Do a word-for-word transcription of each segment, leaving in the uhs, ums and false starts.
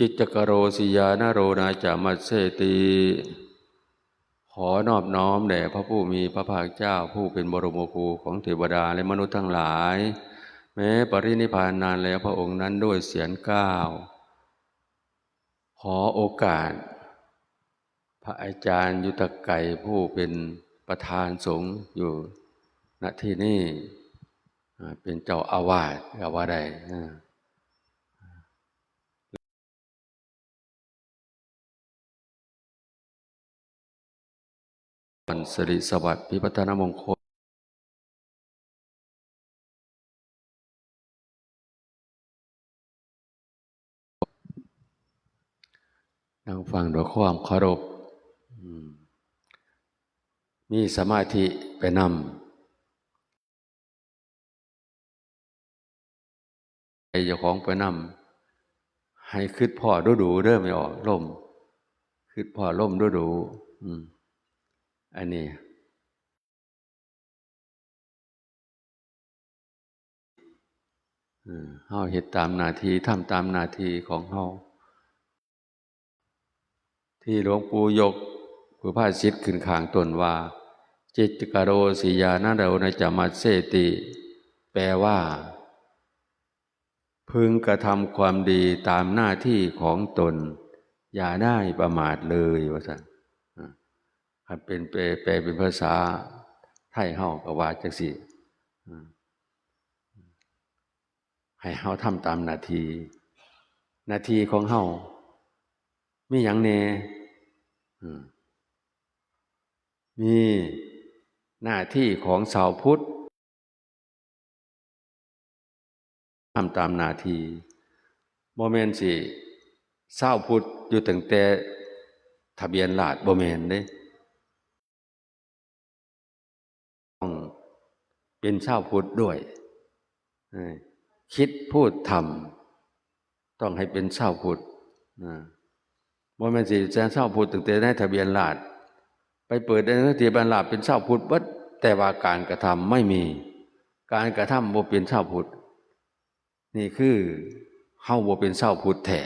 จิตตกโรสิยานโรนาจามัสเสติ ขอนอบน้อมแด่พระผู้มีพระภาคเจ้า ผู้เป็นบรมครูของเทวดาและมนุษย์ทั้งหลาย แม้ปรินิพพานนานแล้วพระองค์นั้นด้วยเสียงกล้าว ขอโอกาส พระอาจารย์ยุทธไกร ผู้เป็นประธานสงฆ์อยู่ ณ ที่นี่ อ่า เป็นเจ้าอาวาสก็ว่าได้ อ่า สิริสวัสดิ์พิพัฒนมงคล นั่งฟังด้วยความเคารพ อืม มีสมาธิไปนำ ใจเจ้าของไปนำ ให้คิดพ้อดูๆ เด้อ ไม่ออกลม คิดพ้อลมดูๆ อืม อันนี้ เออ เฮาเฮ็ดตามหน้าที่ ทำตามหน้าที่ของเฮา ที่หลวงปู่ยกสุภาษิตขึ้นข้างต้นว่า จิตตกโรสิยานโรนาจามัสเสติ แปลว่า พึงกระทำความดีตามหน้าที่ของตน อย่าได้ประมาทเลย ว่าซั่น อ่า คันเป็นแปล แปลเป็นภาษาไทยเฮาก็ว่าจั่งซี้ อ่า ให้เฮาทำตามหน้าที่ หน้าที่ของเฮามีหยังแหน่ อืม มีหน้าที่ของชาวพุทธ ทำตามหน้าที่ บ่แม่นสิชาวพุทธอยู่ตั้งแต่ทะเบียนราษฎร์ บ่แม่นเด้ ต้องเป็นชาวพุทธด้วย เออ คิดพูดทำ ต้องให้เป็นชาวพุทธ นะ บ่แม่นสิเป็นชาวพุทธตั้งแต่ในทะเบียนราษฎร์ ไปเปิดในทะเบียนราษฎร์เป็นชาวพุทธเบิด แต่ว่าการกระทำไม่มี การกระทำบ่เป็นชาวพุทธ นี่คือเฮาบ่เป็นชาวพุทธแท้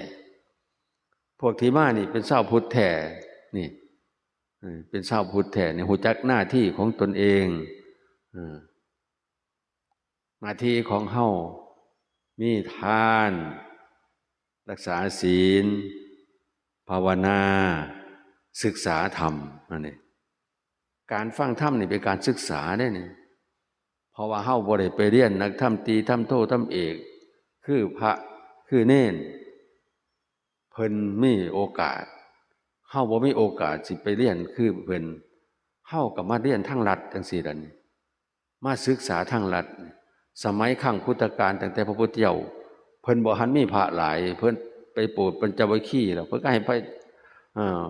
พวกที่มานี่เป็นชาวพุทธแท้ นี่ เออ เป็นชาวพุทธแท้นี่ รู้จักหน้าที่ของตนเอง เออ หน้าที่ของเฮามีทาน รักษาศีล ภาวนา ศึกษาธรรม นั่นเอง การฟังธรรมนี่เป็นการศึกษาเด้นี่ เพราะว่าเฮาบ่ได้ไปเรียนนักธรรมตรี ธรรมโท ธรรมเอก คือพระ คือเณร เพิ่นมีโอกาส เฮาบ่มีโอกาสสิไปเรียนคือเพิ่น เฮาก็มาเรียนทางลัดจั่งซี้ล่ะนี่ มาศึกษาทางลัด สมัยครั้งพุทธกาลตั้งแต่พระพุทธเจ้า เพิ่นบ่ทันมีพระหลาย เพิ่นไปโปรดปัญจวัคคีย์แล้ว เพิ่นก็ให้ไป เอ่อ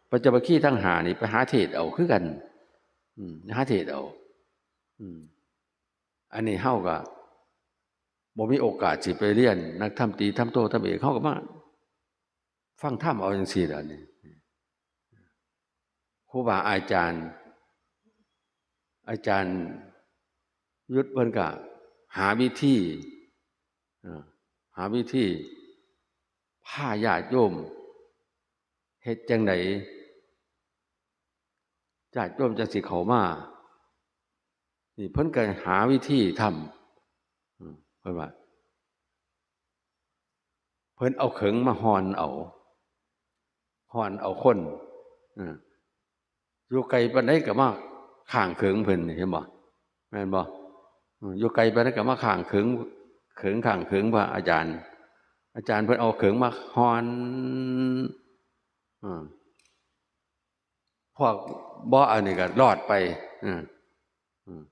ปัญจวัคคีย์ทั้งห้านี่ไปหาเทศน์เอาคือกัน อืม หาเทศน์เอา อืม อันนี้เฮาก็บ่มีโอกาสสิไปเรียนนักธรรมตรี ธรรมโท ธรรมเอก เฮาก็มาฟังธรรมเอาจั่งซี้ล่ะนี่ ครูบาอาจารย์ อาจารย์ยุทธเพิ่นก็หาวิธี เอ่อ หาวิธีพาญาติโยม เฮ็ดจั่งใดญาติโยมจั่งสิเข้ามา นี่เพิ่นก็หาวิธีทำ อืม เพิ่นว่า เพิ่นเอาเขิงมาห่อนเอา ห่อนเอาคน อืม อยู่ไกลปานใดก็มาข้างเขิงเพิ่นนี่ เห็นบ่ แม่นบ่ อืม อยู่ไกลปานใดก็มาข้างเขิง เขิงข้างเขิงพระอาจารย์ อาจารย์เพิ่นเอาเขิงมาห่อน อืม พวกบ่อันนี้ก็รอดไป อืม อืม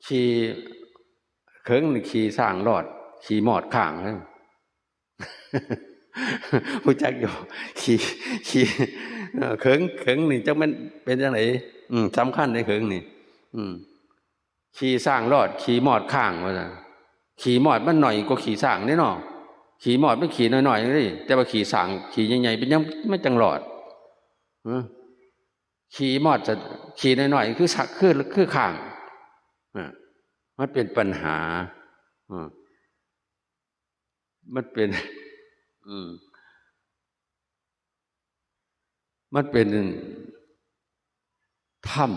ขี่ เขิงนี่ขี่ช้างรอด ขี่มอดข้าง รู้จักอยู่ ขี่ ขี่ เอ่อ เขิง เขิงนี่จักมันเป็นจั่งใด อืม สำคัญในเขิงนี่ อืม ขี่ช้างรอด ขี่มอดข้างว่าซั่น ขี่มอดมันน้อยกว่าขี่ช้างเด้เนาะ ขี่มอดมันขี่น้อยๆเด้ แต่ว่าขี่ช้างขี่ใหญ่ๆ เป็นหยังมันจั่งรอด ฮะ ขี่มอดจะ ขี่น้อยๆ คือสัก คือ คือข้าง อ่ะ มันเป็นปัญหา อ่ะ มันเป็น อืม มันเป็นธรรม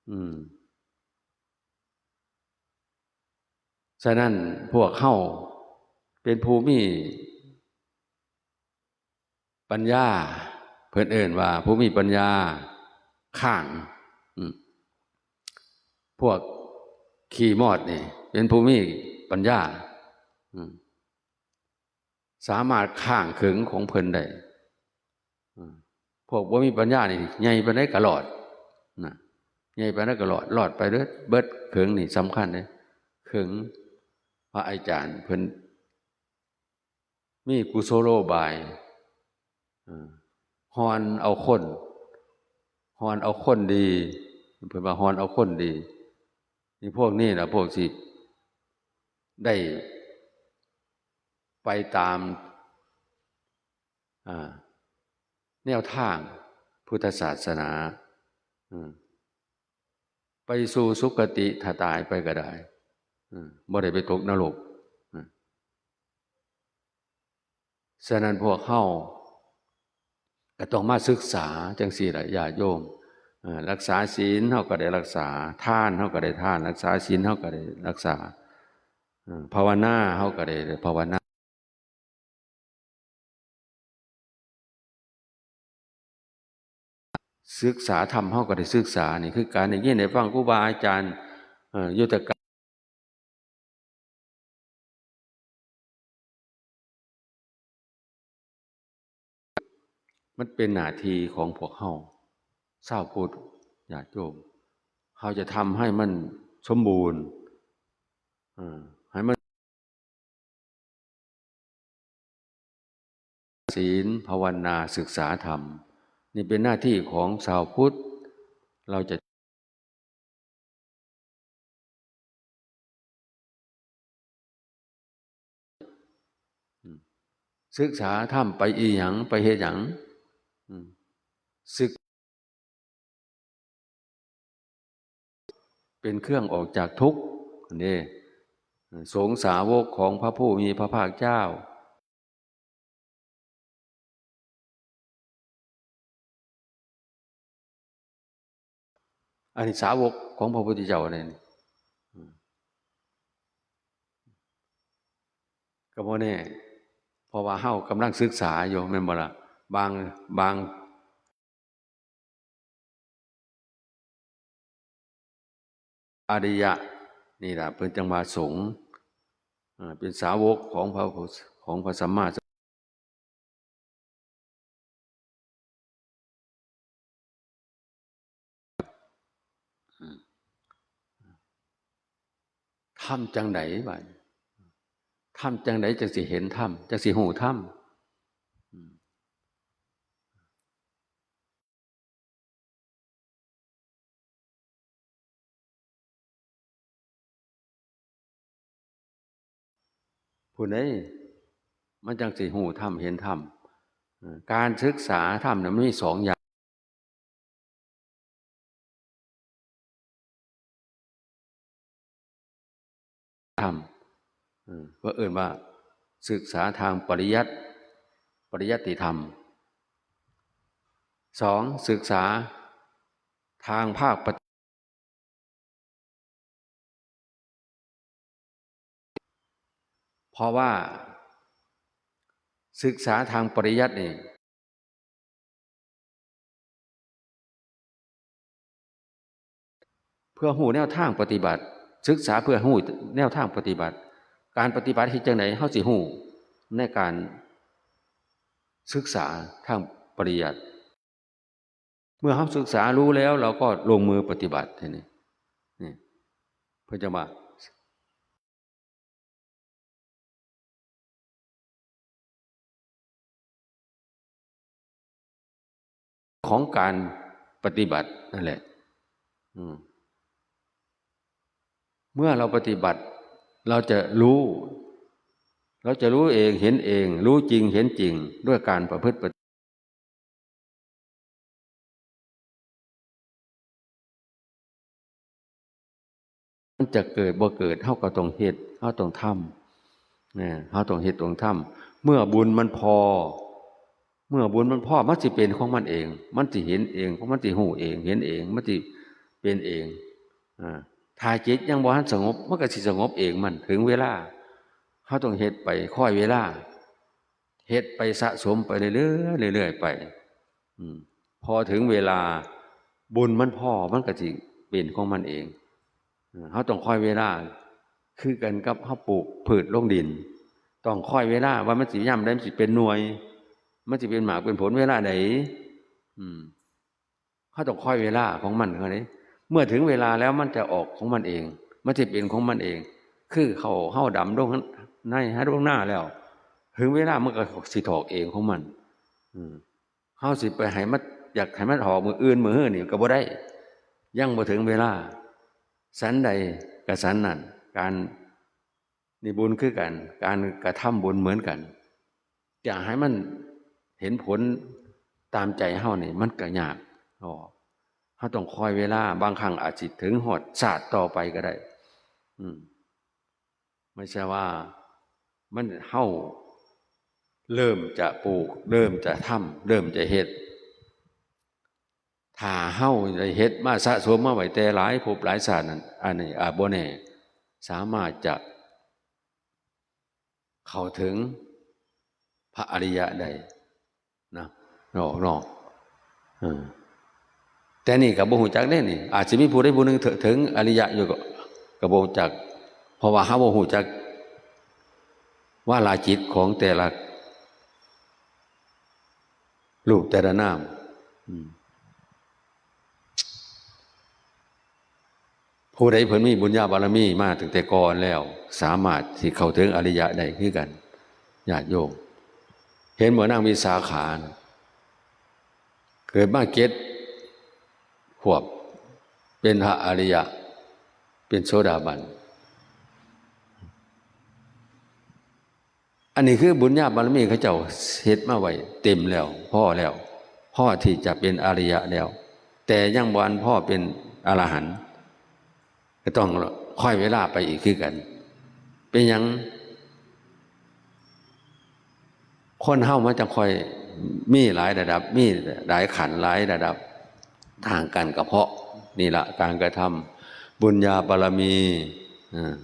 อืม ฉะนั้นพวกเฮาเป็นผู้มีปัญญา เพิ่นเอิ้นว่าผู้มีปัญญาข้าง อืม พวกขี้มอดนี่เป็นผู้มีปัญญา อืม สามารถข้างเขิงของเพิ่นได้ อืม พวกบ่มีปัญญานี่ ใหญ่ปานใดก็รอด นะ ใหญ่ปานใดก็รอด รอดไปเบิด เบิดเขิงนี่สำคัญเด้ เขิงพระอาจารย์เพิ่นมีกุศโลบาย อ่า ฮอนเอาคน ฮอนเอาคนดี เพิ่นว่าฮอนเอาคนดี นี่พวกนี้ล่ะ พวกสิได้ไปตาม อ่า แนวทางพุทธศาสนา อืม ไปสู่สุคติ ถ้าตายไปก็ได้ อืม บ่ได้ไปตกนรก อืม ฉะนั้นพวกเฮาก็ต้องมาศึกษาจังซี่ล่ะ ญาติโยม อ่า รักษาศีลเฮาก็ได้รักษา ทานเฮาก็ได้ทาน รักษาศีลเฮาก็ได้รักษา อ่า ภาวนาเฮาก็ได้ภาวนา ศึกษาธรรมเฮาก็ได้ศึกษา นี่คือการได้ยินได้ฟังครูบาอาจารย์ เอ่อ อยู่แต่ไกล มันเป็นหน้าที่ของพวกเฮา ชาวพุทธ ญาติโยม เฮาจะทำให้มันสมบูรณ์ เอ่อ ให้มัน ศีล ภาวนา ศึกษาธรรม นี่เป็นหน้าที่ของชาวพุทธ เราจะ อืม ศึกษาธรรมไปอีหยัง ไปเฮ็ดหยัง อืม ศึก เป็นเครื่องออกจากทุกข์ นี่ สงฆ์สาวกของพระผู้มีพระภาคเจ้า อันนี้สาวกของพระพุทธเจ้าเนี่ย อืม ก็บ่แน่ เพราะว่าเฮากำลังศึกษาอยู่ แม่นบ่ล่ะ บาง บาง อริยะ นี่ล่ะ เพิ่นจั่งว่าสงฆ์ อ่า เป็นสาวกของพระ ของพระสัมมาสัม อืม ทำจั่งใดบัดนี้ ทำจั่งใดจั่งสิเห็นธรรม จั่งสิฮู้ธรรม อืม ผู้ใด มันจั่งสิฮู้ธรรม เห็นธรรม เอ่อ การศึกษาธรรมเนี่ยมันมีสองอย่าง ธรรม เอ่อ ก็เอิ้นว่าศึกษาทางปริยัติ ปริยัติธรรม สอง ศึกษาทางภาคปฏิ เพราะว่าศึกษาทางปริยัตินี่ เพื่อฮู้แนวทางปฏิบัติ ศึกษาเพื่อฮู้แนวทางปฏิบัติ การปฏิบัติเฮ็ดจั่งใด เฮาสิฮู้ในการศึกษาทางปริยัติ เมื่อเฮาศึกษารู้แล้ว เราก็ลงมือปฏิบัติทีนี้ นี่ เพิ่นจะว่า ของการปฏิบัตินั่นแหละ อืม เมื่อเราปฏิบัติ เราจะรู้ เราจะรู้เอง เห็นเอง รู้จริง เห็นจริง ด้วยการประพฤติปฏิ มันจะเกิดบ่เกิด เฮาก็ต้องเฮ็ด เฮาต้องทำ เนี่ย เฮาต้องเฮ็ดต้องทำ เมื่อบุญมันพอ เมื่อบุญมันพอ มันสิเป็นของมันเอง มันสิเห็นเอง มันสิฮู้เอง เห็นเอง มันสิเป็นเอง อ่า ถ้าจิตยังบ่ทันสงบ มันก็สิสงบเองมัน ถึงเวลา เฮาต้องเฮ็ดไป คอยเวลา เฮ็ดไปสะสมไปเรื่อยๆ เรื่อยๆ ไป อืม พอถึงเวลา บุญมันพอ มันก็สิเป็นของมันเอง เออ เฮาต้องคอยเวลา คือกันกับเฮาปลูกพืชลงดิน ต้องคอยเวลาว่ามันสิยามใดมันสิเป็นหน่วย มันสิเป็นหมากเป็นผลเวลาใด อืม เฮาต้องคอยเวลาของมันเท่านี้ เมื่อถึงเวลาแล้วมันจะออกของมันเอง มันสิเป็นของมันเอง คือข้าวเฮาดำลงในหาลงนาแล้ว ถึงเวลามันก็สิถอกเองของมัน อืม เฮาสิไปให้มัน อยากให้มันถอกมื้ออื่นมื้อฮื้อนี่ก็บ่ได้ ยังบ่ถึงเวลา ฉันใดก็ฉันนั้น การ นี่บุญคือกัน การกระทำบุญเหมือนกัน อยากให้มันเห็นผลตามใจเฮานี่ มันก็ยาก อ๋อ เฮาต้องคอยเวลา บางครั้งอาจสิถึงฮอดชาติต่อไปก็ได้ อืม ไม่ใช่ว่ามัน เฮาเริ่มจะปลูก เริ่มจะทำ เริ่มจะเฮ็ด ถ้าเฮาได้เฮ็ดมาสะสมมาไว้แต่หลายภพหลายชาตินั่น อันนี้อาจบ่แน่ สามารถจะเข้าถึงพระอริยะได้นะ เนาะ เนาะ เออ แต่นี่ก็บ่ฮู้จักเด้นี่ อาจสิมีผู้ใดผู้หนึ่งเถ- ถึงอริยะอยู่ก็ ก็บ่ฮู้จัก เพราะว่าเฮาบ่ฮู้จักวาระจิตของแต่ละรูปแต่ละนาม อืม ผู้ใดเพิ่นมีบุญญาบารมีมาตั้งแต่ก่อนแล้ว สามารถที่เข้าถึงอริยะได้คือกัน ญาติโยม เห็นบ่นางวิสาขาน่ะ เกิดมาเจ็ดขวบ เป็นพระอริยะ เป็นโสดาบัน อันนี้คือบุญญาบารมีเขาเจ้าเฮ็ดมาไว้เต็มแล้ว พอแล้ว พอที่จะเป็นอริยะแล้ว แต่ยังบ่ทันพอเป็นอรหันต์ ก็ต้องคอยเวลาไปอีกคือกัน เป็นหยัง คนเฮามันจั่งค่อยมีหลายระดับ มีหลายขั้น หลายระดับ ต่างกันก็เพราะนี่ละ การกระทำบุญญาบารมี อ่า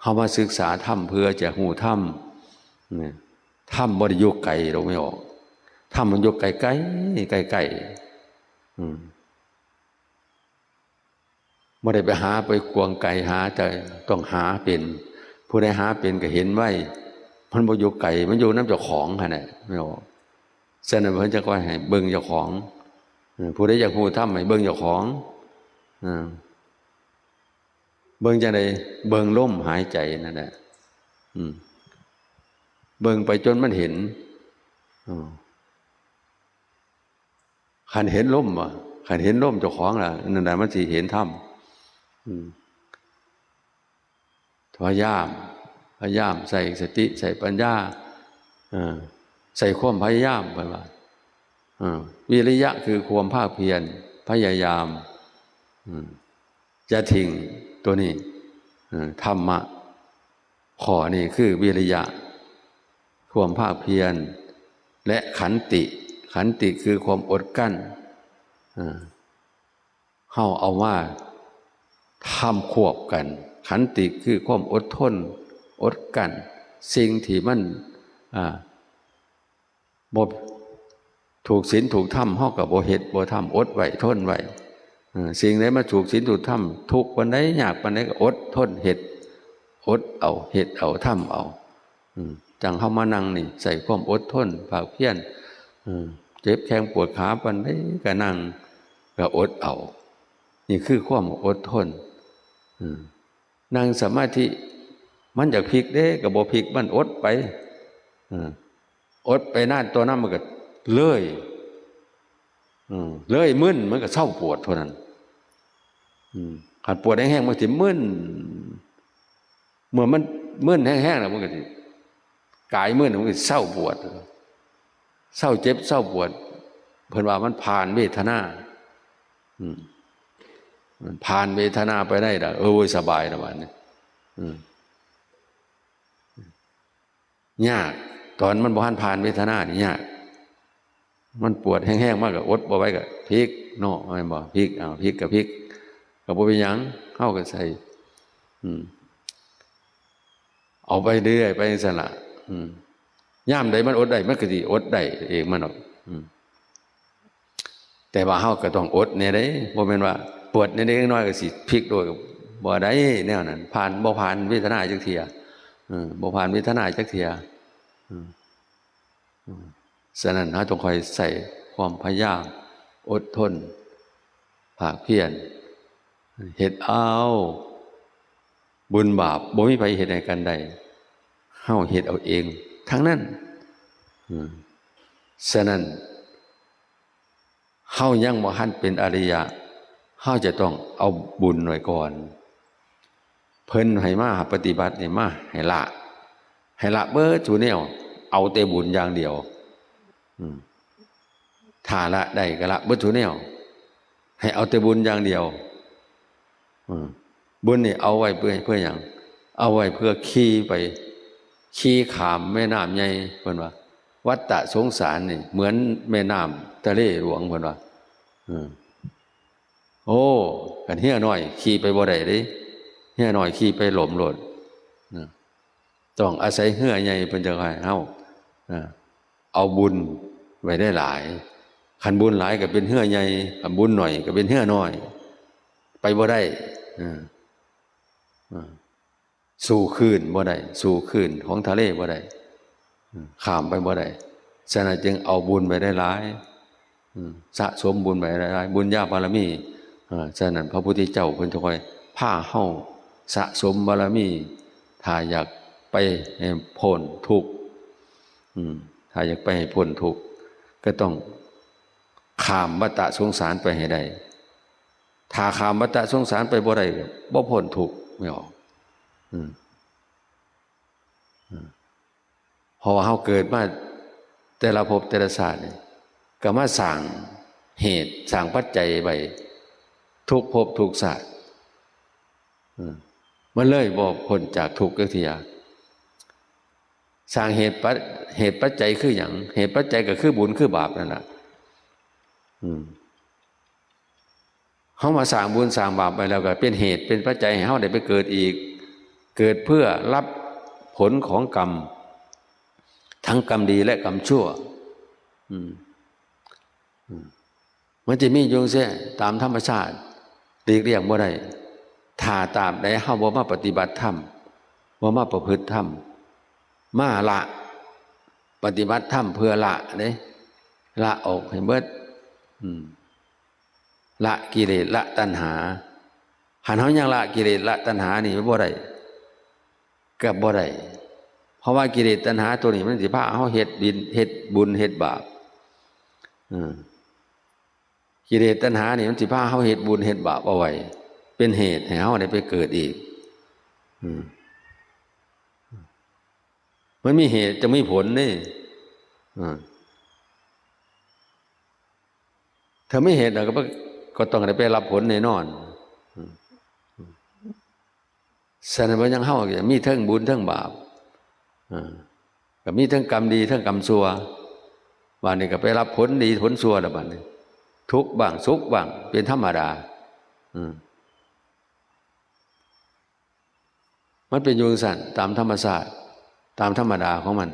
เฮามาศึกษาธรรมเพื่อจะฮู้ธรรม เนี่ย ธรรมบ่ได้อยู่ไกลดอก แม่ออก ธรรมมันอยู่ใกล้ๆ ใกล้ๆ อืม บ่ได้ไปหาไปกวางไกลหา แต่ต้องหาเป็น ผู้ใดหาเป็นก็เห็นไว มันบ่อยู่ไกล มันอยู่นำเจ้าของหั่นแหละ แม่นบ่ ฉะนั้นเพิ่นจั่งว่าให้เบิ่งเจ้าของ เออ ผู้ใดอยากฮู้ธรรมให้เบิ่งเจ้าของ เออ เบิ่งจั่งใด เบิ่งลมหายใจนั่นแหละ อืม เบิ่งไปจนมันเห็น อืม คันเห็นลมบ่ คันเห็นลมเจ้าของล่ะ นั่นน่ะมันสิเห็นธรรม อืม พยายาม พยายามใส่สติ ใส่ปัญญา เออ ใส่ความพยายาม เพิ่นว่า เออ วิริยะคือความภาคเพียร พยายาม อืม จะทิ้งตัวนี้ เออ ธรรมะ ข้อนี้คือวิริยะ ความภาคเพียร และขันติ ขันติคือความอดกลั้น อ่า เฮาเอามาทำควบกัน ขันติคือความอดทน อดกลั้น สิ่งที่มัน อ่า บ่ถูกศีลถูกธรรม เฮาก็บ่เฮ็ดบ่ทำ อดไว้ ทนไว้ เออ สิ่งใดมันถูกศีลถูกธรรม ทุกข์ปานใด ยากปานใดก็อดทนเฮ็ด อดเอา เฮ็ดเอา ทำเอา อืม จั่งเฮามานั่งนี่ ใส่ความอดทน ภาคเพียร อืม เจ็บแข้งปวดขาปานใดก็นั่ง ก็อดเอา นี่คือความอดทน อืม นั่งสมาธิ มันอยากพลิกเด้ ก็บ่พลิก มันอดไป อืม อดไปนาน ต่อนั้นมันก็เลย อืม เลยมึน มันก็เซาปวดเท่านั้น อืม คันปวดแฮงๆ มันสิมึน เมื่อมันมึนแฮงๆ แล้วมันก็สิ กายมึน มันก็สิเซาปวด เซาเจ็บ เซาปวด เพิ่นว่ามันผ่านเวทนา อืม มันผ่านเวทนาไปได้ละ เออ โอ้ย สบายละบาดนี้ อืม ยาก ตอนมันบ่ทันผ่านเวทนานี่ยาก มันปวดแฮงๆ มากก็อดบ่ไหวก็พลิกเนาะ แม่นบ่ พลิก เอา พลิกก็พลิก ก็บ่เป็นหยัง เฮาก็ใส่ อืม เอาไปเรื่อยไปจั่งซั้นล่ะ อืม ยามใดมันอดได้ มันก็สิอดได้เองมันดอก อืม แต่ว่าเฮาก็ต้องอดแหน่เด้ บ่แม่นว่าปวดแหน่เล็กน้อยก็สิพลิกโลด บ่ได้แนวนั้น ผ่าน บ่ผ่านเวทนาจักเทื่อ เออ บ่ผ่านเวทนาจักเทื่อ อืม อืม ฉะนั้นเฮาต้องคอยใส่ความพยายาม อดทน ภาคเพียร เฮ็ดเอา บุญบาปบ่มีไผเฮ็ดให้กันได้ เฮาเฮ็ดเอาเองทั้งนั้น อืม ฉะนั้น เฮายังบ่ทันเป็นอริยะ เฮาจะต้องเอาบุญไว้ก่อน เพิ่นให้มาปฏิบัตินี่มาให้ละ ให้ละเบิดซุแนว เอาแต่บุญอย่างเดียว อืม ถ้าละได้ก็ละเบิดซุแนว ให้เอาแต่บุญอย่างเดียว อืม บุญนี่เอาไว้เพื่อ เพื่อหยัง เอาไว้เพื่อขี่ไป ขี่ข้ามแม่น้ำใหญ่ เพิ่นว่า วัฏฏะสงสารนี่เหมือนแม่น้ำทะเลหลวง เพิ่นว่า อืม โอ้ คันเฮือน้อยขี่ไปบ่ได้เด้ เฮือน้อยขี่ไปล้มโลด นะ ต้องอาศัยเฮือใหญ่เพิ่นจั่งให้เฮา อ่า เอาบุญไว้ได้หลาย คันบุญหลายก็เป็นเฮือใหญ่ คันบุญน้อยก็เป็นเฮือน้อย ไปบ่ได้ อ่า อ่า สู้คลื่นบ่ได้ สู้คลื่นของทะเลบ่ได้ อืม ข้ามไปบ่ได้ ฉะนั้นจึงเอาบุญไว้ได้หลาย อืม สะสมบุญไว้ได้หลาย บุญญาบารมี อ่า ฉะนั้นพระพุทธเจ้าเพิ่นจะคอยพาเฮาสะสมบารมี ถ้าอยากไปให้พ้นทุกข์ อืม ถ้าอยากไปให้พ้นทุกข์ ก็ต้องข้ามวัฏฏะสงสารไปให้ได้ ถ้าข้ามวัฏฏะสงสารไปบ่ได้ บ่พ้นทุกข์ ไม่ออก อืม อืม เพราะว่าเฮาเกิดมาแต่ละภพแต่ละชาตินี่ ก็มาสร้างเหตุ สร้างปัจจัยไว้ ทุกภพทุกชาติ อืม มันเลยบ่พ้นจากทุกข์จักเทื่อ สร้างเหตุปัจ- เหตุปัจจัยคือหยัง เหตุปัจจัยก็คือบุญคือบาปนั่นล่ะ อืม เฮามาสร้างบุญสร้างบาปไปแล้วก็เป็นเหตุเป็นปัจจัยให้เฮาได้ไปเกิดอีก เกิดเพื่อรับผลของกรรม ทั้งกรรมดีและกรรมชั่ว อืม อืม มันจะมีอยู่จั่งซี้ตามธรรมชาติ หลีกเลี่ยงบ่ได้ ถ้าตราบใดเฮาบ่มาปฏิบัติธรรม บ่มาประพฤติธรรม มาละ ปฏิบัติธรรมเพื่อละเด้ ละออกให้เบิด อืม ละกิเลส ละตัณหา คันเฮายังละกิเลส ละตัณหานี่บ่ได้ ก็บ่ได้ เพราะว่ากิเลสตัณหาตัวนี้มันสิพาเฮาเฮ็ดบิน เฮ็ดบุญ เฮ็ดบาป อืม กิเลสตัณหานี่มันสิพาเฮาเฮ็ดบุญเฮ็ดบาปเอาไว้ เป็นเหตุให้เฮาได้ไปเกิดอีก อืม มันมีเหตุจะมีผลนี่ อ่า ถ้ามีเหตุแล้วก็ ก็ต้องได้ไปรับผลแน่นอน อืม ฉะนั้นว่ายังเฮาก็มีทั้งบุญทั้งบาป อ่า ก็มีทั้งกรรมดีทั้งกรรมชั่ว บัดนี้ก็ไปรับผลดีผลชั่วแล้วบัดนี้ ทุกข์บ้างสุขบ้างเป็นธรรมดา อืม มันเป็นอยู่จั่งซั้น ตามธรรมชาติ ตามธรรมดาของมัน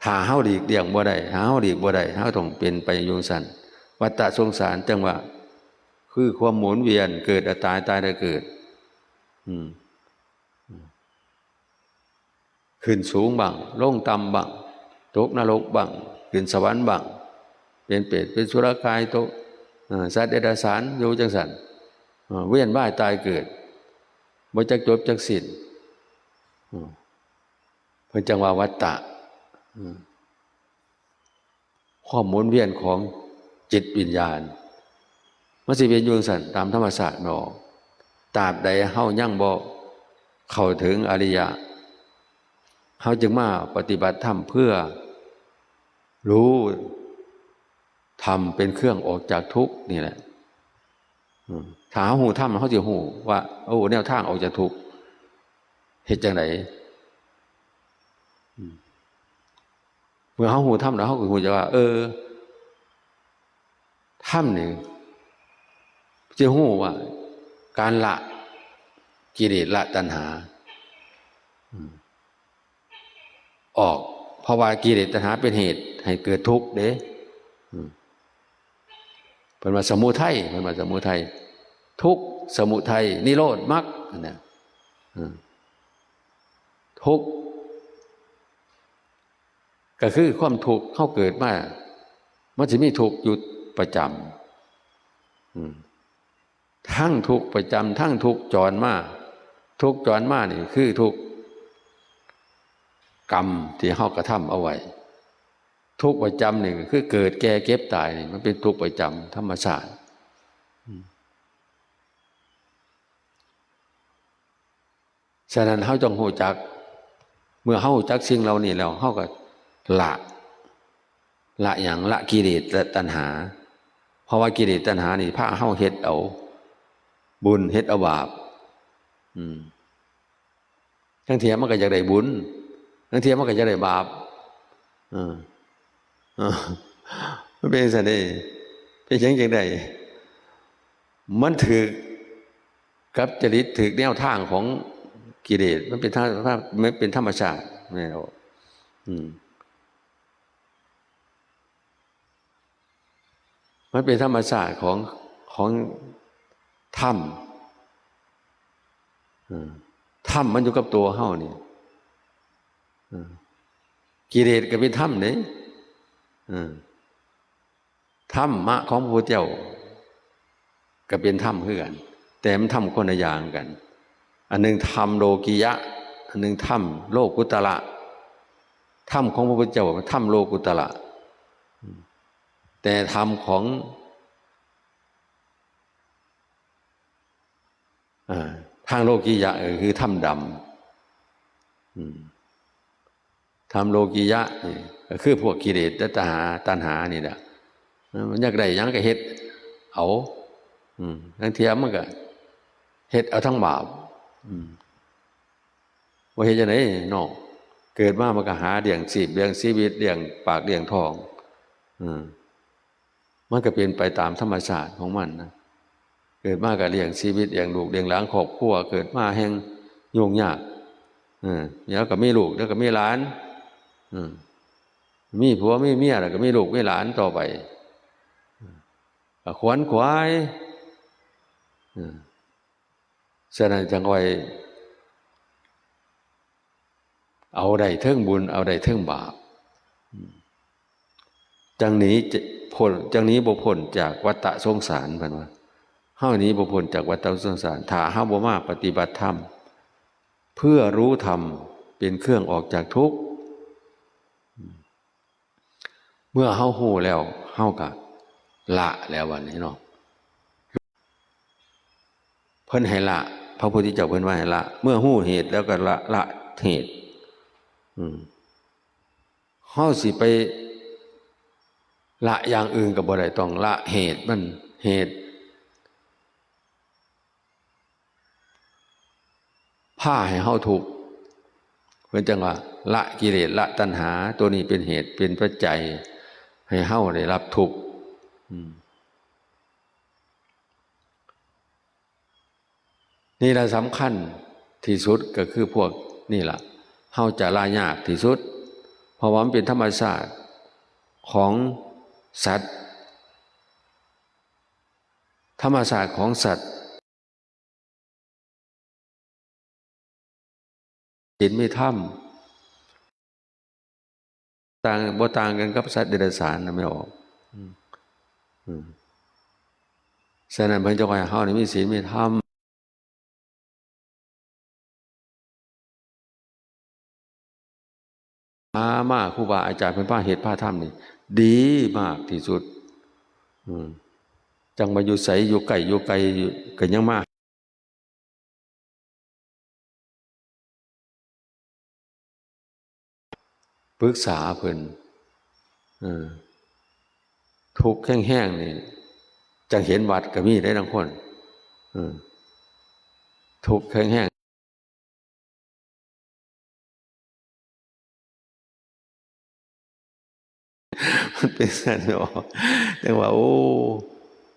ถ้าเฮาหลีกเลี่ยงบ่ได้ ถ้าเฮาหลีกบ่ได้ เฮาต้องเป็นไปอยู่จั่งซั้น วัฏฏะสงสารจั่งว่า คือความหมุนเวียน เกิดแล้วตาย ตายแล้วเกิด อืม ขึ้นสูงบ้าง ลงต่ำบ้าง ตกนรกบ้าง ขึ้นสวรรค์บ้าง เป็นเปรต เป็นสุรกาย ตก เอ่อ สัตว์เดรัจฉาน อยู่จั่งซั้น เอ่อ เวียนว่ายตายเกิด บ่จักจบจักสิ้น อืม เพิ่นจั่งว่าวัฏฏะ อืม ความหมุนเวียนของจิตวิญญาณ มันสิเป็นอยู่จั่งซั้นตามธรรมชาติเนาะ ตราบใดเฮายังบ่เข้าถึงอริยะ เฮาจึงมาปฏิบัติธรรมเพื่อรู้ธรรมเป็นเครื่องออกจากทุกข์นี่แหละ อืม ถ้าเฮารู้ธรรม เฮาสิรู้ว่า โอ้ แนวทางออกจากทุกข์ เฮ็ดจั่งใด เมื่อเฮาฮู้ธรรมแล้ว เฮาก็ฮู้จักว่า เออ ธรรมนี่จะฮู้ว่า การละกิเลส ละตัณหา อืม ออก เพราะว่ากิเลสตัณหาเป็นเหตุให้เกิดทุกข์เด้ อืม เพิ่นว่าสมุทัย เพิ่นว่าสมุทัย ทุกข์ สมุทัย นิโรธ มรรค นะ อืม ทุกข์ ก็คือความทุกข์ เฮาเกิดมา มันสิมีทุกข์อยู่ประจำ อืม ทั้งทุกข์ประจำ ทั้งทุกข์จรมา ทุกข์จรมานี่คือทุกข์กรรมที่เฮากระทำเอาไว้ ทุกข์ประจำนี่คือเกิด แก่ เจ็บ ตายนี่ มันเป็นทุกข์ประจำธรรมชาติ อืม ฉะนั้นเฮาจงฮู้จัก เมื่อเฮาฮู้จักสิ่งเหล่านี้แล้ว เฮาก็ละ ละหยัง ละกิเลส ละตัณหา เพราะว่ากิเลสตัณหานี่พาเฮาเฮ็ดเอาบุญ เฮ็ดเอาบาป อืม ลางเทื่อมันก็อยากได้บุญ ลางเทื่อมันก็อยากได้บาป เออ เออ มันเป็นจั่งซั้นเด้ เป็นหยังจั่งใด มันถืกกับจริต ถืกแนวทางของกิเลส มันเป็นธรรม มันเป็นธรรมชาติ แม่นบ่ อืม มันเป็นธรรมชาติของ ของธรรม เออ ธรรมมันอยู่กับตัวเฮานี่ เออ กิเลสก็เป็นธรรมเด้ เออ ธรรมะของพระพุทธเจ้าก็เป็นธรรมคือกัน แต่มันธรรมคนละอย่างกัน อันหนึ่งธรรมโลกิยะ อันหนึ่งธรรมโลกุตระ ธรรมของพระพุทธเจ้าธรรมโลกุตระ แต่ธรรมของ อ่า ทางโลกิยะ เออ คือธรรมดำ อืม ธรรมโลกิยะนี่ก็คือพวกกิเลส ตัณหา ตัณหานี่แหละ มันอยากได้หยังก็เฮ็ดเอา อืม ลางเทื่อมันก็เฮ็ดเอาทั้งบาป อืม บ่เฮ็ดจั่งใดเนาะ เกิดมามันก็หาเลี้ยงชีพ เลี้ยงชีวิต เลี้ยงปาก เลี้ยงท้อง อืม มันก็เป็นไปตามธรรมชาติของมันนะ เกิดมาก็เลี้ยงชีวิต เลี้ยงลูก เลี้ยงหลาน ครอบครัว เกิดมาแฮ่งยุ่งยาก เออ เดี๋ยวก็มีลูก เดี๋ยวก็มีหลาน อืม มีผัวมีเมียแล้วก็มีลูกมีหลานต่อไป ก็ขวนขวาย อืม ฉะนั้นจั่งค่อยเอาได้เทิงบุญ เอาได้เทิงบาป อืม จั่งหนีจะพ้น จั่งหนีบ่พ้นจากวัฏสงสาร เพิ่นว่า เฮาหนีบ่พ้นจากวัฏสงสาร ถ้าเฮาบ่มาปฏิบัติธรรม เพื่อรู้ธรรมเป็นเครื่องออกจากทุกข์ เมื่อเฮาฮู้แล้ว เฮาก็ละแล้วบัดนี้เนาะ เพิ่นให้ละ พระพุทธเจ้าเพิ่นว่าให้ละ เมื่อฮู้เหตุแล้วก็ละ ละเหตุ อืม เฮาสิไปละอย่างอื่นก็บ่ได้ ต้องละเหตุมัน เหตุ พาให้เฮาทุกข์ เพิ่นจั่งว่า ละกิเลส ละตัณหา ตัวนี้เป็นเหตุ เป็นปัจจัย ให้เฮาได้รับทุกข์ อืม นี่ล่ะสำคัญที่สุด ก็คือพวกนี่ล่ะ เฮาจะละยากที่สุด เพราะว่ามันเป็นธรรมชาติของสัตว์ ธรรมชาติของสัตว์ ศีลมีธรรม ต่าง บ่ต่างกันกับสัตว์เดรัจฉานนะ แม่ออก อืม อืม ฉะนั้นเพิ่นจั่งให้เฮานี่มีศีลมีธรรม หามา ครูบาอาจารย์เพิ่นพาเฮ็ดพาทำนี่ ดีมากที่สุด อืม จั่งว่าอยู่ไส อยู่ใกล้ อยู่ไกล อยู่ ก็ยังมา ปรึกษาเพิ่น เออ ทุกข์แฮงๆ นี่ จั่งเห็นวัดก็มีเด้ลางคน เออ ทุกข์แฮงๆ เป็นซั่นเนาะ จั่งว่า โอ้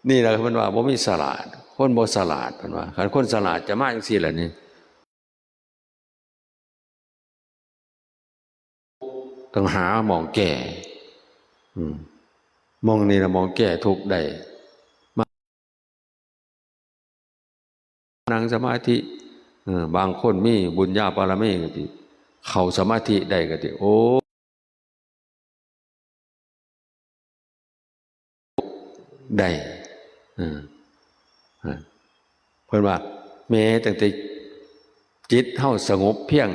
นี่ล่ะเพิ่นว่าบ่มีสลาด คนบ่สลาดเพิ่นว่า คันคนสลาดจะมาจั่งซี้ล่ะนี่ ต้องหาหม่องแก้ อืม หม่องนี่ล่ะหม่องแก้ทุกข์ได้ มา นั่งสมาธิ เออ บางคนมีบุญญาบารมีก็สิเข้าสมาธิได้ก็สิ โอ้ ได้ เออ เออ เพิ่นว่า แม้ตั้งแต่จิตเฮาสงบเพียง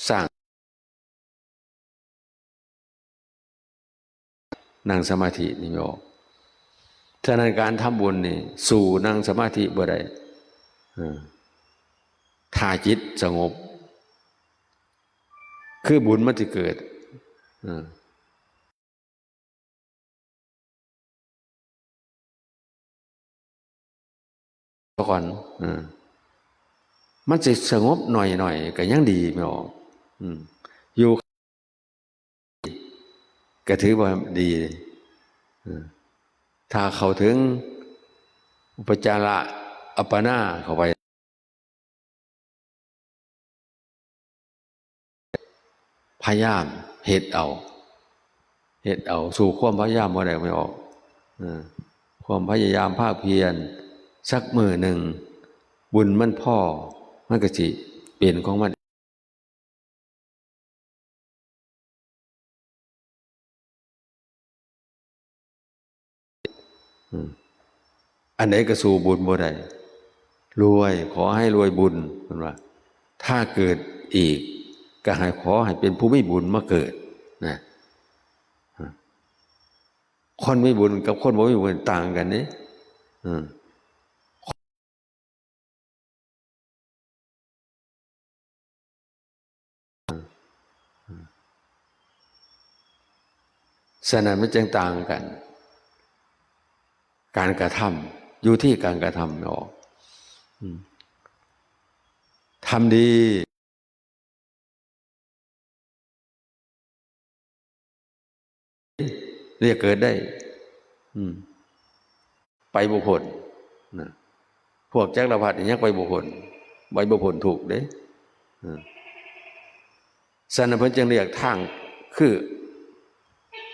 สร้าง นั่งสมาธินี่ไม่ออก ฉะนั้นการทำบุญนี่สู้นั่งสมาธิบ่ได้ เออ ถ้าจิตสงบ คือบุญมันสิเกิด เออ ก่อน เออ มันสิสงบหน่อยๆ ก็ยังดีไม่ออก อืม อยู่ ก็ถือว่าดี เออ ถ้าเข้าถึงอุปจาระอัปปนาเข้าไป พยายามเฮ็ดเอา เฮ็ดเอา สู้ความพยายามบ่ได้ไม่ออก เออ ความพยายามภาคเพียร สักมื้อหนึ่ง บุญมันพอ มันก็สิเป็นของมัน อืม อันใดก็สู้บุญบ่ได้ รวย ขอให้รวยบุญ เพิ่นว่า ถ้าเกิดอีก ก็ให้ ขอให้เป็นผู้มีบุญมาเกิด นะ คนมีบุญกับคนบ่มีบุญต่างกันเด้ อืม ฉะนั้นมันจึงต่างกัน การกระทำ อยู่ที่การกระทำเนาะ อืม ทำดี เรียกเกิดได้ อืม ไปบ่พ้น นะ พวกจักรพรรดินี่ยังไปบ่พ้น ไปบ่พ้นทุกข์เด้ อืม ฉะนั้นเพิ่นจึงเรียกทาง คือ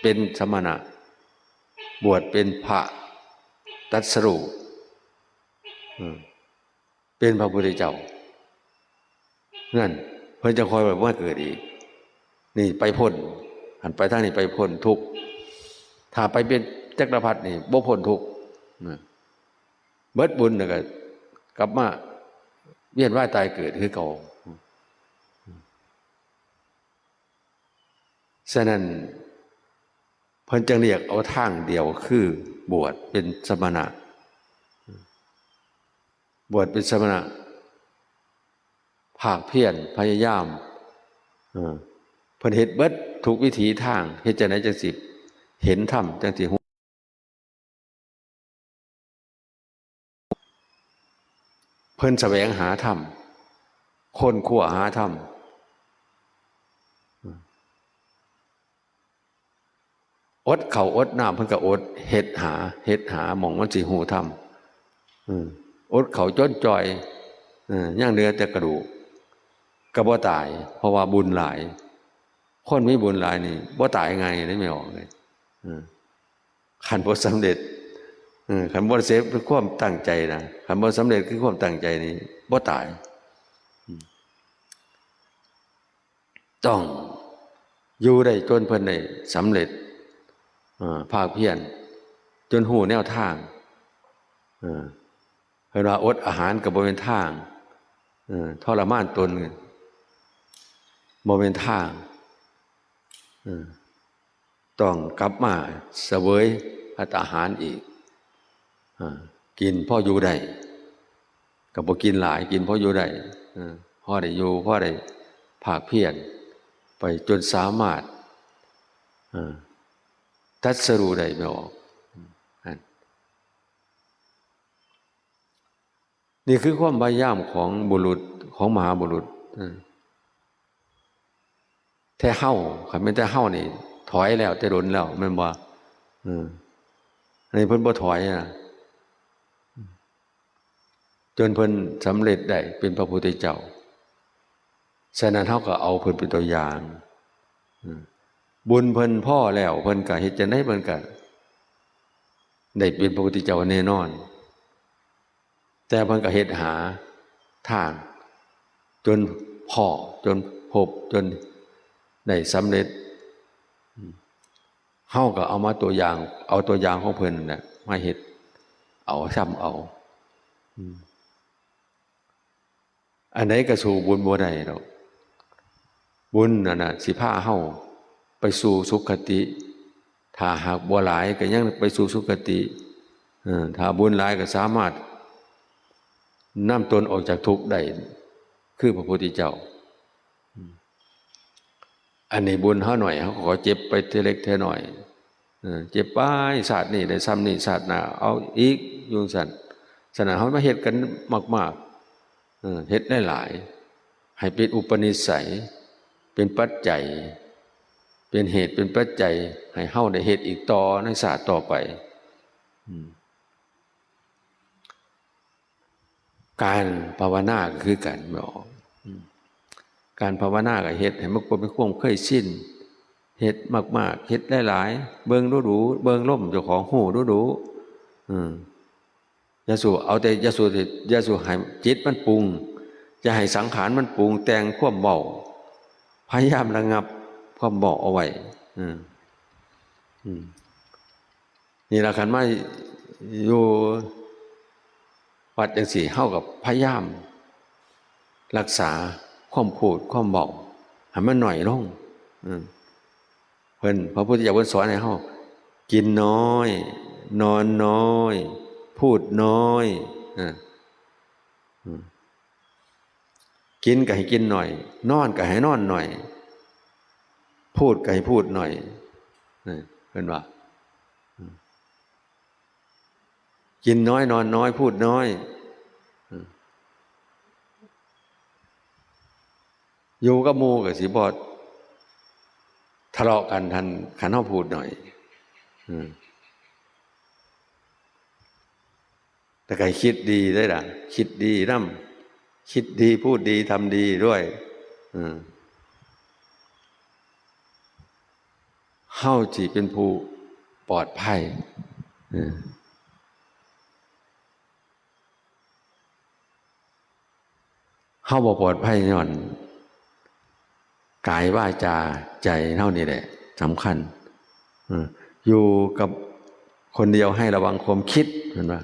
เป็นสมณะ บวชเป็นพระ ตรัสรู้ อืม เป็นพระพุทธเจ้า นั่น เพิ่นจะคอยแบบว่าเกิดอีก นี่ไปพ้น หันไปทางนี้ไปพ้นทุกข์ ถ้าไปเป็นจักรพรรดินี่บ่พ้นทุกข์ นะ เบิดบุญแล้วก็กลับมาเวียนว่ายตายเกิดคือเก่า ฉะนั้นเพิ่นจึงเรียกเอาทางเดียวคือบวชเป็นสมณะ บวชเป็นสมณะ ภาคเพียรพยายาม เออ เพิ่นเฮ็ดเบิดทุกวิถีทาง เฮ็ดจั่งใดจั่งสิเห็นธรรม จั่งสิฮู้ เพิ่นแสวงหาธรรม ค้นคว้าหาธรรม อดข้าวอดน้ำเพิ่นก็อด เฮ็ดหา เฮ็ดหาหม่องมันสิฮู้ธรรม อืม อดข้าวจนจ่อย เออ ยังเหลือแต่กระดูก ก็บ่ตาย เพราะว่าบุญหลาย คนมีบุญหลายนี่บ่ตายง่ายเด้ ไม่ออกเลย เออ คันบ่สำเร็จ เออ คันบ่เสร็จคือความตั้งใจนะ คันบ่สำเร็จคือความตั้งใจนี่บ่ตาย อืม ต้องอยู่ได้จนเพิ่นได้สำเร็จ เอ่อ ภาคเพียร จนฮู้แนวทาง เอ่อ เพิ่นว่าอดอาหารก็บ่แม่นทาง เอ่อ ทรมานตน บ่แม่นทาง เอ่อ ต้องกลับมาเสวยภัตตาหารอีก อ่า กินพออยู่ได้ ก็บ่กินหลาย กินพออยู่ได้ อ่า พอได้อยู่ พอได้ภาคเพียรไปจนสามารถ อ่า ตรัสรู้ได้ไม่ออก อ่า นี่คือความพยายามของบุรุษ ของมหาบุรุษ อ่า แต่เฮา คันแม่นแต่เฮานี่ ถอยแล้วแต่โดนแล้วแม่นบ่ เออ อันนี้เพิ่นบ่ถอยนะ จนเพิ่นสำเร็จได้เป็นพระพุทธเจ้า ฉะนั้นเฮาก็เอาเพิ่นเป็นตัวอย่าง อืม บุญเพิ่นพอแล้ว เพิ่นก็เฮ็ดจั่งใดเพิ่นก็ได้เป็นพระพุทธเจ้าแน่นอน แต่เพิ่นก็เฮ็ดหาทาง จนพ้อ จนพบ จนได้สำเร็จ อืม เฮาก็เอามาตัวอย่าง เอาตัวอย่างของเพิ่นนั่นแหละมาเฮ็ดเอา ซ้ำเอา อืม อันใดก็สู้บุญบ่ได้ดอก บุญนั่นน่ะสิพาเฮาไปสู่สุคติ ถ้าหากบ่หลายก็ยังไปสู่สุคติ เออ ถ้าบุญหลายก็สามารถนำตนออกจากทุกข์ได้ คือพระพุทธเจ้า อันนี้บุญเฮาหน่อย เฮาก็เจ็บไปเทื่อเล็กเทื่อน้อย เออ เจ็บไปชาตินี้ได้ส่ำนี้ ชาติหน้าเอาอีก อยู่ซั่น ฉะนั้นเฮามาเฮ็ดกันมากๆ เออ เฮ็ดหลายๆ ให้เป็นอุปนิสัย เป็นปัจจัย เป็นเหตุเป็นปัจจัย ให้เฮาได้เฮ็ดอีกต่อในชาติต่อไป อืม การภาวนาก็คือกัน บอก อืม การภาวนาก็เฮ็ดให้มันเป็นความเคยชิน เฮ็ดมากๆ เฮ็ดหลายๆ เบิ่งดูๆ เบิ่งลมเจ้าของ ฮู้ดูๆ อืม อย่าสู่เอาแต่ อย่าสู่ อย่าสู่ให้จิตมันปรุง อย่าให้สังขารมันปรุงแต่งความเว้า พยายามระงับความเว้าเอาไว้ อืม อืม นี่ล่ะ คันมาอยู่วัดจั่งซี้ เฮาก็พยายามรักษาความพูดความเว้าให้มันน้อยลง อืม เพิ่น พระพุทธเจ้าเพิ่นสอนให้เฮากินน้อย นอนน้อย พูดน้อย อ่า อืม กินก็ให้กินหน่อย นอนก็ให้นอนหน่อย พูดก็ให้พูดหน่อย นี่เพิ่นว่า อืม กินน้อย นอนน้อย พูดน้อย อืม อยู่กับหมู่ก็สิบ่ทะเลาะกันทัน คันเฮาพูดหน่อย อืม แต่ก็ให้คิดดีได้ล่ะ คิดดีนำ คิดดี พูดดี ทำดีด้วย อืม เฮาสิเป็นผู้ปลอดภัย อืม เฮาบ่ปลอดภัยย้อนกายวาจาใจเฮานี่แหละสำคัญ อืม อยู่กับคนเดียวให้ระวังความคิด เห็นปะ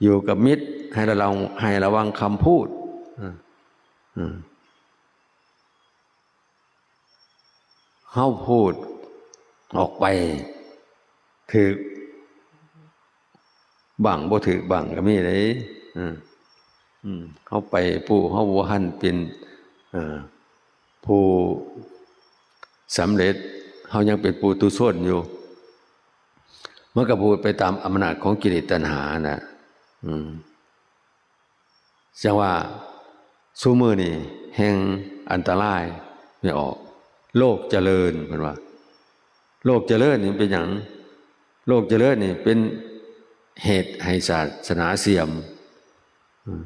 อยู่กับมิตรให้ระวัง ให้ระวังคำพูด อืม อืม เฮาพูดออกไป ถืกบ้างบ่ถืกบ้างก็มีเด้ อืม อืม เฮาไปผู้เฮาบ่ทันเป็น เอ่อ ผู้สำเร็จ เฮายังเป็นปุถุชนอยู่ มันก็พูดไปตามอำนาจของกิเลสตัณหาน่ะ อืม จั่งว่าซุมื้อนี้แฮ่งอันตราย แม่ออก โลกเจริญ เพิ่นว่า โลกเจริญนี่เป็นหยัง โลกเจริญนี่เป็นเหตุให้ศาสนาเสื่อม อืม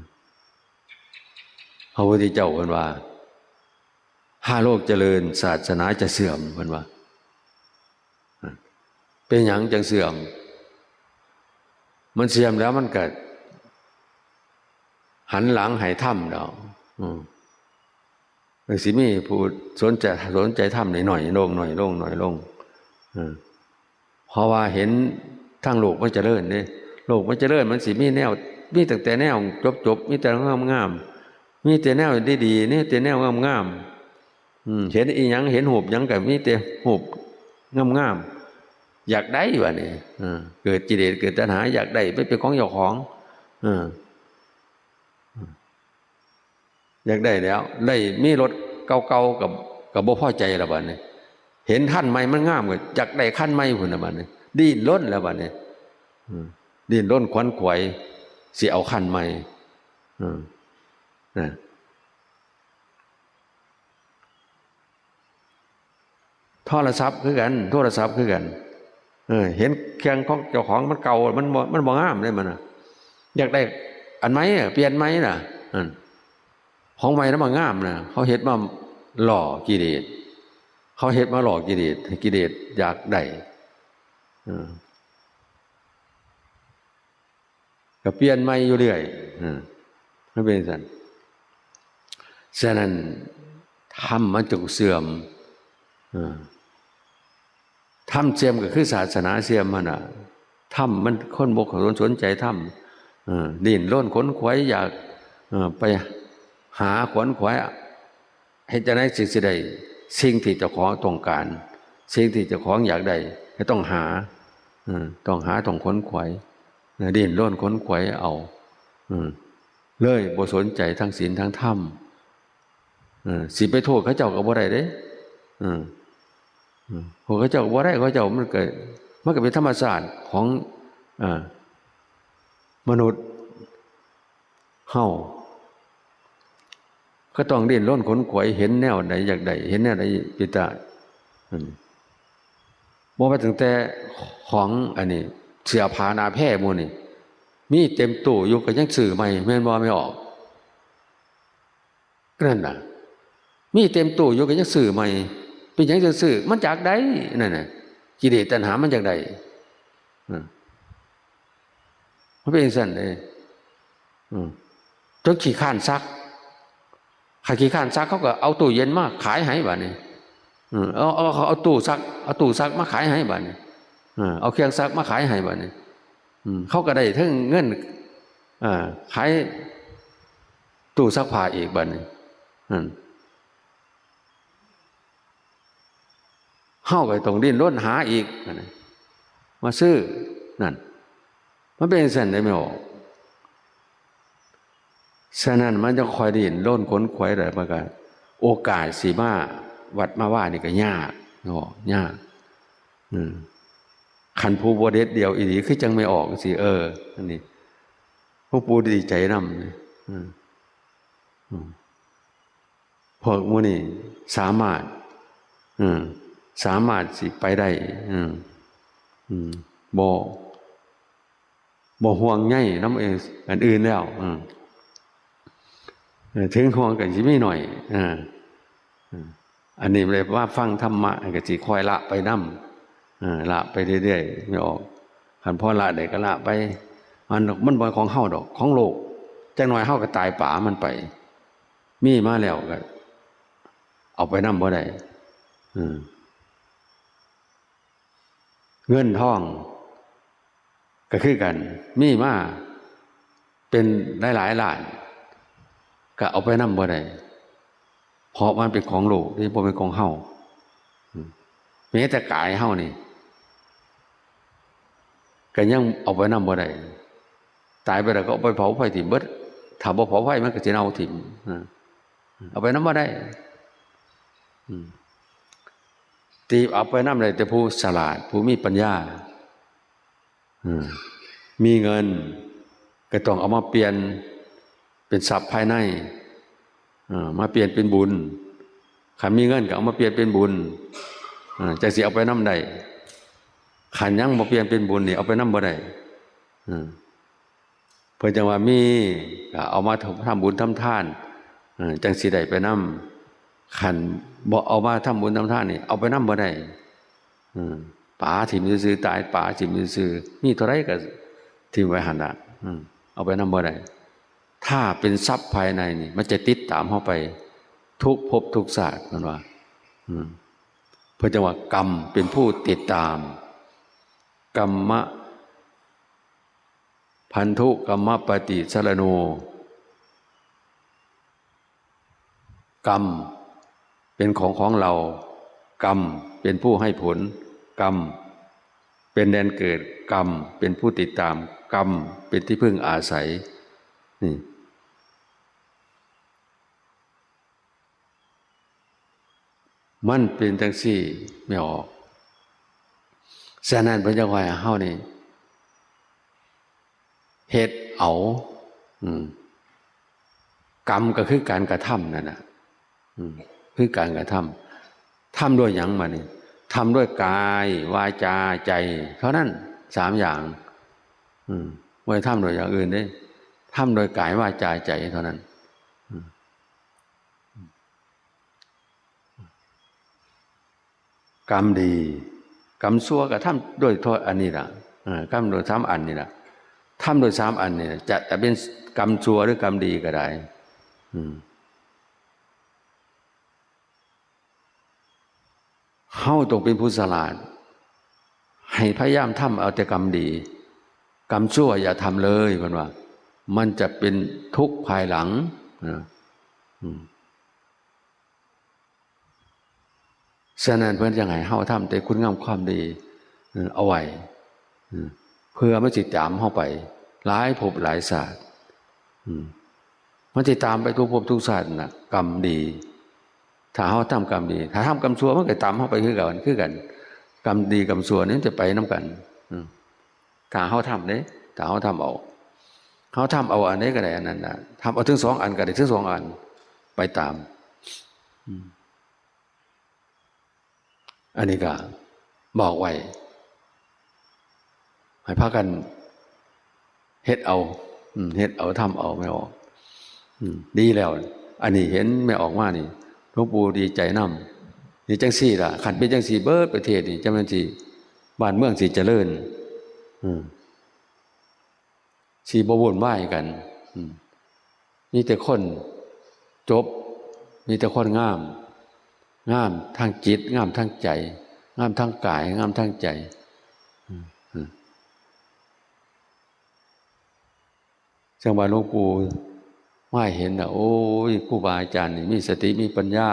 พระพุทธเจ้าเพิ่นว่า ถ้าโลกเจริญ ศาสนาจะเสื่อม เพิ่นว่า เป็นหยังจั่งเสื่อม มันเสื่อมแล้วมันก็หันหลังให้ธรรมแล้ว อืม มันสิมีผู้สนใจ สนใจธรรมน้อยๆลง น้อยลง น้อยลง อืม เพราะว่าเห็นทางโลกมันเจริญเด้ โลกมันเจริญมันสิมีแนว มีตั้งแต่แนวจบๆ มีแต่งามๆ มีแต่แนวดีๆ มีแต่แนวงามๆ อืม เห็นอีหยัง เห็นรูปหยังก็มีแต่รูปงามๆ อยากได้บัดนี้ เออ เกิดกิเลส เกิดตัณหา อยากได้ไปเป็นของเจ้าของ เออ อยากได้แล้ว ได้มีรถเก่าๆ ก็ ก็บ่พอใจแล้วบัดนี้ เห็นคันใหม่มันงามก็อยากได้คันใหม่พุ้นน่ะบัดนี้ ดิ้นรนแล้วบัดนี้ อืม ดิ้นรนขวนขวาย สิเอาคันใหม่ อืม นะ พ โทรศัพท์คือกัน โทรศัพท์คือกัน เออ เห็นเครื่องของเจ้าของมันเก่า มันบ่ มันบ่งามเลยมันน่ะ อยากได้อันใหม่อะ เปลี่ยนใหม่น่ะ นั่น ของใหม่แล้วมันงามน่ะ เขาเฮ็ดมาหล่อกิเลส เขาเฮ็ดมาหล่อกิเลส ให้กิเลสอยากได้ เออ ก็เปลี่ยนใหม่อยู่เรื่อย เออ มันเป็นจั่งซั้น ฉะนั้น ธรรมมันจึงเสื่อม เออ ธรรมเสื่อมก็คือศาสนาเสื่อมหั่นน่ะ ธรรมมันคนบ่สน สนใจธรรม เออ ดิ้นรนขนขวายอยาก เออ ไปหาขวนขวาย เฮ็ดจั่งใดจึงสิได้สิ่งที่เจ้าของต้องการ สิ่งที่เจ้าของอยากได้ ก็ต้องหา เออ ต้องหา ต้องขวนขวาย เออ ดิ้นรนขวนขวายเอา เออ เลยบ่สนใจทั้งศีลทั้งธรรม เออ สิไปโทษเขาเจ้าก็บ่ได้เด้ เออ เออ โทษเขาเจ้าก็บ่ได้ เขาเจ้ามันก็ มันก็เป็นธรรมชาติของ เอ่อ มนุษย์เฮา ก็ต้องดิ้นรนขนขวาย เห็นแนวใดอยากได้ เห็นแนวใดเป็นตา อืม บ่ว่าตั้งแต่ของอันนี้ เสื้อผ้าหน้าแพรหมู่นี่ มีเต็มตู้อยู่ก็ยังซื้อใหม่ แม่นบ่ แม่ออก นั่นน่ะ มีเต็มตู้อยู่ก็ยังซื้อใหม่ เป็นหยังจั่งซื้อ มันอยากได้ นั่นน่ะ กิเลสตัณหามันอยากได้ อืม มันเป็นจั่งซั้นเด้ อืม จนขี้คร้านซัก คันขี้คร้านซักเขาก็เอาตู้เย็นมาขายให้บัดนี้ อืม เอา เอา เอาตู้ซัก เอาตู้ซักมาขายให้บัดนี้ อืม เอาเครื่องซักมาขายให้บัดนี้ อืม เขาก็ได้เทิงเงิน อ่า ขายตู้ซักผ้าอีกบัดนี้ อืม เฮาก็ต้องดิ้นรนหาอีก มาซื้อ นั่น มันเป็นจั่งซั้นเด้ แม่ออก ฉะนั้นมันจะค่อยดิ้นรนขนขวายได้ มันก็ โอกาสสิมาวัดมาวานี่ก็ยาก เนาะ ยาก อืม คันผู้บ่เด็ดเดี่ยวอีหลี คือจั่งแม่ออกจั่งซี้ เออ อันนี้ หลวงปู่ดีใจนำ อืม อืม พวกหมู่นี้สามารถ อืม สามารถสิไปได้ อืม อืม บ่ บ่ห่วงใยนำ เอ่อ อันอื่นแล้ว อืม เอ่อ ถึงห่วงก็สิมีหน่อย เออ อืม อันนี้เลยว่าฟังธรรมะก็สิค่อยละไปนำ เออ ละไปเรื่อยๆ แม่ออก คันพอละได้ก็ละไป มัน มันบ่ของเฮาดอก ของโลก จักหน่อยเฮาก็ตายป๋ามันไป มีมาแล้วก็เอาไปนำบ่ได้ อืม เงินทองก็คือกัน มีมาเป็นหลายๆ ล้าน ก็เอาไปนำบ่ได้ เพราะมันเป็นของโลก ที่บ่เป็นของเฮา อืม แม้แต่กายเฮานี่ ก็ยังเอาไปนำบ่ได้ ตายไปแล้วก็เอาไปเผาไฟถิ่มเบิด ถ้าบ่เผาไฟมันก็สิเน่าถิ่ม อ่า เอาไปนำบ่ได้ อืม ที่เอาไปนำได้แต่ผู้ฉลาด ผู้มีปัญญา อืม มีเงินก็ต้องเอามาเปลี่ยนเป็นทรัพย์ภายใน อ่า มาเปลี่ยนเป็นบุญ คันมีเงินก็เอามาเปลี่ยนเป็นบุญ อ่า จั่งสิเอาไปนำได้ คันยังบ่เปลี่ยนเป็นบุญนี่เอาไปนำบ่ได้ อืม เพิ่นจั่งว่ามีก็เอามาทำ ทำบุญทำทาน เออ จั่งสิได้ไปนำ คันบ่เอามาทำบุญทำทานนี่ เอาไปนำบ่ได้ เออ ป๋าถิ่มซื่อๆ ตายป๋าถิ่มซื่อๆ มีเท่าใดก็ถิ่มไว้หั่นล่ะ อืม เอาไปนำบ่ได้ ถ้าเป็นทรัพย์ภายในนี่ มันจะติดตามเฮาไปทุกภพทุกชาติ เพิ่นว่า อืม เพิ่นจั่งว่ากรรมเป็นผู้ติดตาม กรรมะ พันธุกรรมปฏิสรโน กรรมเป็นของของเรา กรรมเป็นผู้ให้ผล กรรมเป็นแดนเกิด กรรมเป็นผู้ติดตาม กรรมเป็นที่พึ่งอาศัย นี่ มันเป็นจั่งซี้ แม่ออก ฉะนั้นเพิ่นจั่งว่าให้เฮานี่ เฮ็ดเอา อืม กรรมก็คือการกระทำนั่นน่ะ อืม คือการกระทำ ทำด้วยหยังบัดนี้ ทำด้วยกาย วาจา ใจ เท่านั้น สามอย่าง อืม บ่ได้ทำโดยอย่างอื่นเด้ ทำโดยกาย วาจา ใจ เท่านั้น อืม กรรมดี กรรมชั่วก็ทำโดยเท่าอันนี้ล่ะ เออ ทำโดยสามอันนี่ล่ะ ทำโดยสามอันนี่ล่ะ จะ จะเป็นกรรมชั่วหรือกรรมดีก็ได้ อืม เฮาต้องเป็นผู้ฉลาด ให้พยายามทำเอาแต่กรรมดี กรรมชั่วอย่าทำเลย เพิ่นว่า มันจะเป็นทุกข์ภายหลังนะ อืม ฉะนั้นเพิ่นจั่งให้เฮาทำแต่คุณงามความดี เออ เอาไว้ เออ เพื่อมันสิตามเฮาไป หลายภพหลายชาติ อืม มันสิตามไปทุกภพทุกชาติน่ะ กรรมดี ถ้าเฮาทำกรรมดี ถ้าทำกรรมชั่วมันก็ตามเฮาไปคือกัน คือกัน กรรมดีกรรมชั่วนี่มันจะไปนำกัน อืม ถ้าเฮาทำเด้ ถ้าเฮาทำเอา เฮาทำเอาอันใดก็ได้อันนั้นน่ะ ทำเอาถึงสองอันก็ได้ถึงสองอัน ไปตาม อืม อันนี้ก็บอกไว้ ให้พากันเฮ็ดเอา อืม เฮ็ดเอา ทำเอา แม่ออก อืม ดีแล้ว อันนี้เห็นแม่ออกมานี่ หลวงปู่ดีใจนำ นี่จั่งซี้ล่ะ คันเป็นจั่งซี้เบิดประเทศนี่ จั่งแม่นสิ บ้านเมืองสิเจริญ อืม สิบ่วุ่นวายกัน อืม มีแต่คนจบ มีแต่คนงาม งามทางจิต งามทางใจ งามทางกาย งามทางใจ อืม อืม จั่งว่าหลวงปู่มาเห็นน่ะ โอ้ย ครูบาอาจารย์นี่มีสติมีปัญญา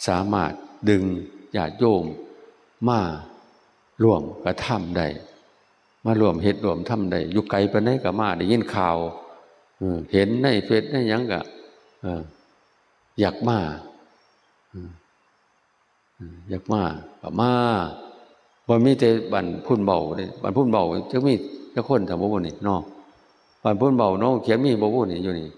สามารถดึงญาติโยมมาร่วมกระทำได้ มาร่วมเฮ็ดร่วมทำได้ อยู่ไกลปานใดก็มา ได้ยินข่าว เออ เห็นในเฟซในหยังก็ เออ อยากมา เออ เออ อยากมาก็มา บ่มีแต่บ้านพุนเบาเด้ บ้านพุนเบาจักมีจักคน ถ้าบ่บุนี่เนาะ บ้านพุนเบา หนองเขียนมีบ่บุนี่ อยู่นี่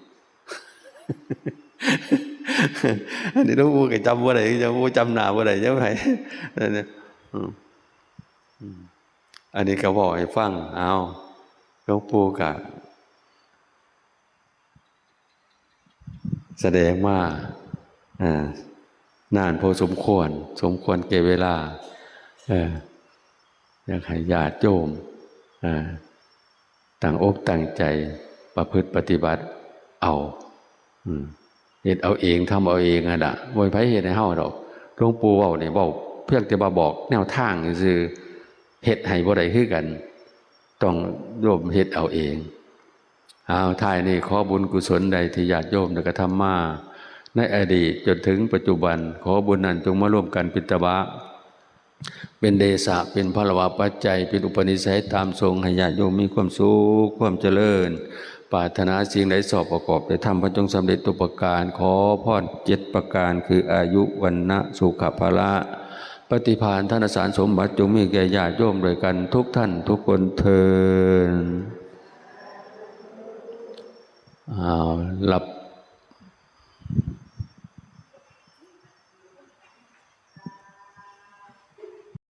อันนี้หลวงปู่ก็จำบ่ได้ หลวงปู่จำหน้าบ่ได้ จำไผ นั่นน่ะ อืม อืม อันนี้ก็เว้าให้ฟัง เอา หลวงปู่ก็แสดงมา อ่า นานพอสมควร สมควรแก่เวลา เออ อยากให้ญาติโยม อ่า ตั้งอกตั้งใจประพฤติปฏิบัติเอา อืม เฮ็ดเอาเอง ทำเอาเองนั่นล่ะ บ่มีไผเฮ็ดให้เฮาดอก หลวงปู่เว้านี่ เว้าเพียงแต่ว่าบอกแนวทางซื่อๆ เฮ็ดให้บ่ได้คือกัน ต้องโยมเฮ็ดเอาเอง เอา ท้ายนี้ขอบุญกุศลใดที่ญาติโยมได้กระทำมา ในอดีตจนถึงปัจจุบัน ขอบุญนั้นจงมาร่วมกันเป็นตบะ เป็นเดชะ เป็นพลวะปัจจัย เป็นอุปนิสัยตามส่ง ให้ญาติโยมมีความสุข ความเจริญ ปรารถนาสิ่งใดชอบประกอบด้วยธรรม ขอจงสำเร็จทุกประการ ขอพรเจ็ดประการ คืออายุ วรรณะ สุขะ พละ ปฏิภาณ ธนสารสมบัติ จงมีแก่ญาติโยมด้วยกันทุกท่านทุกคนเทอญ เอา หลับ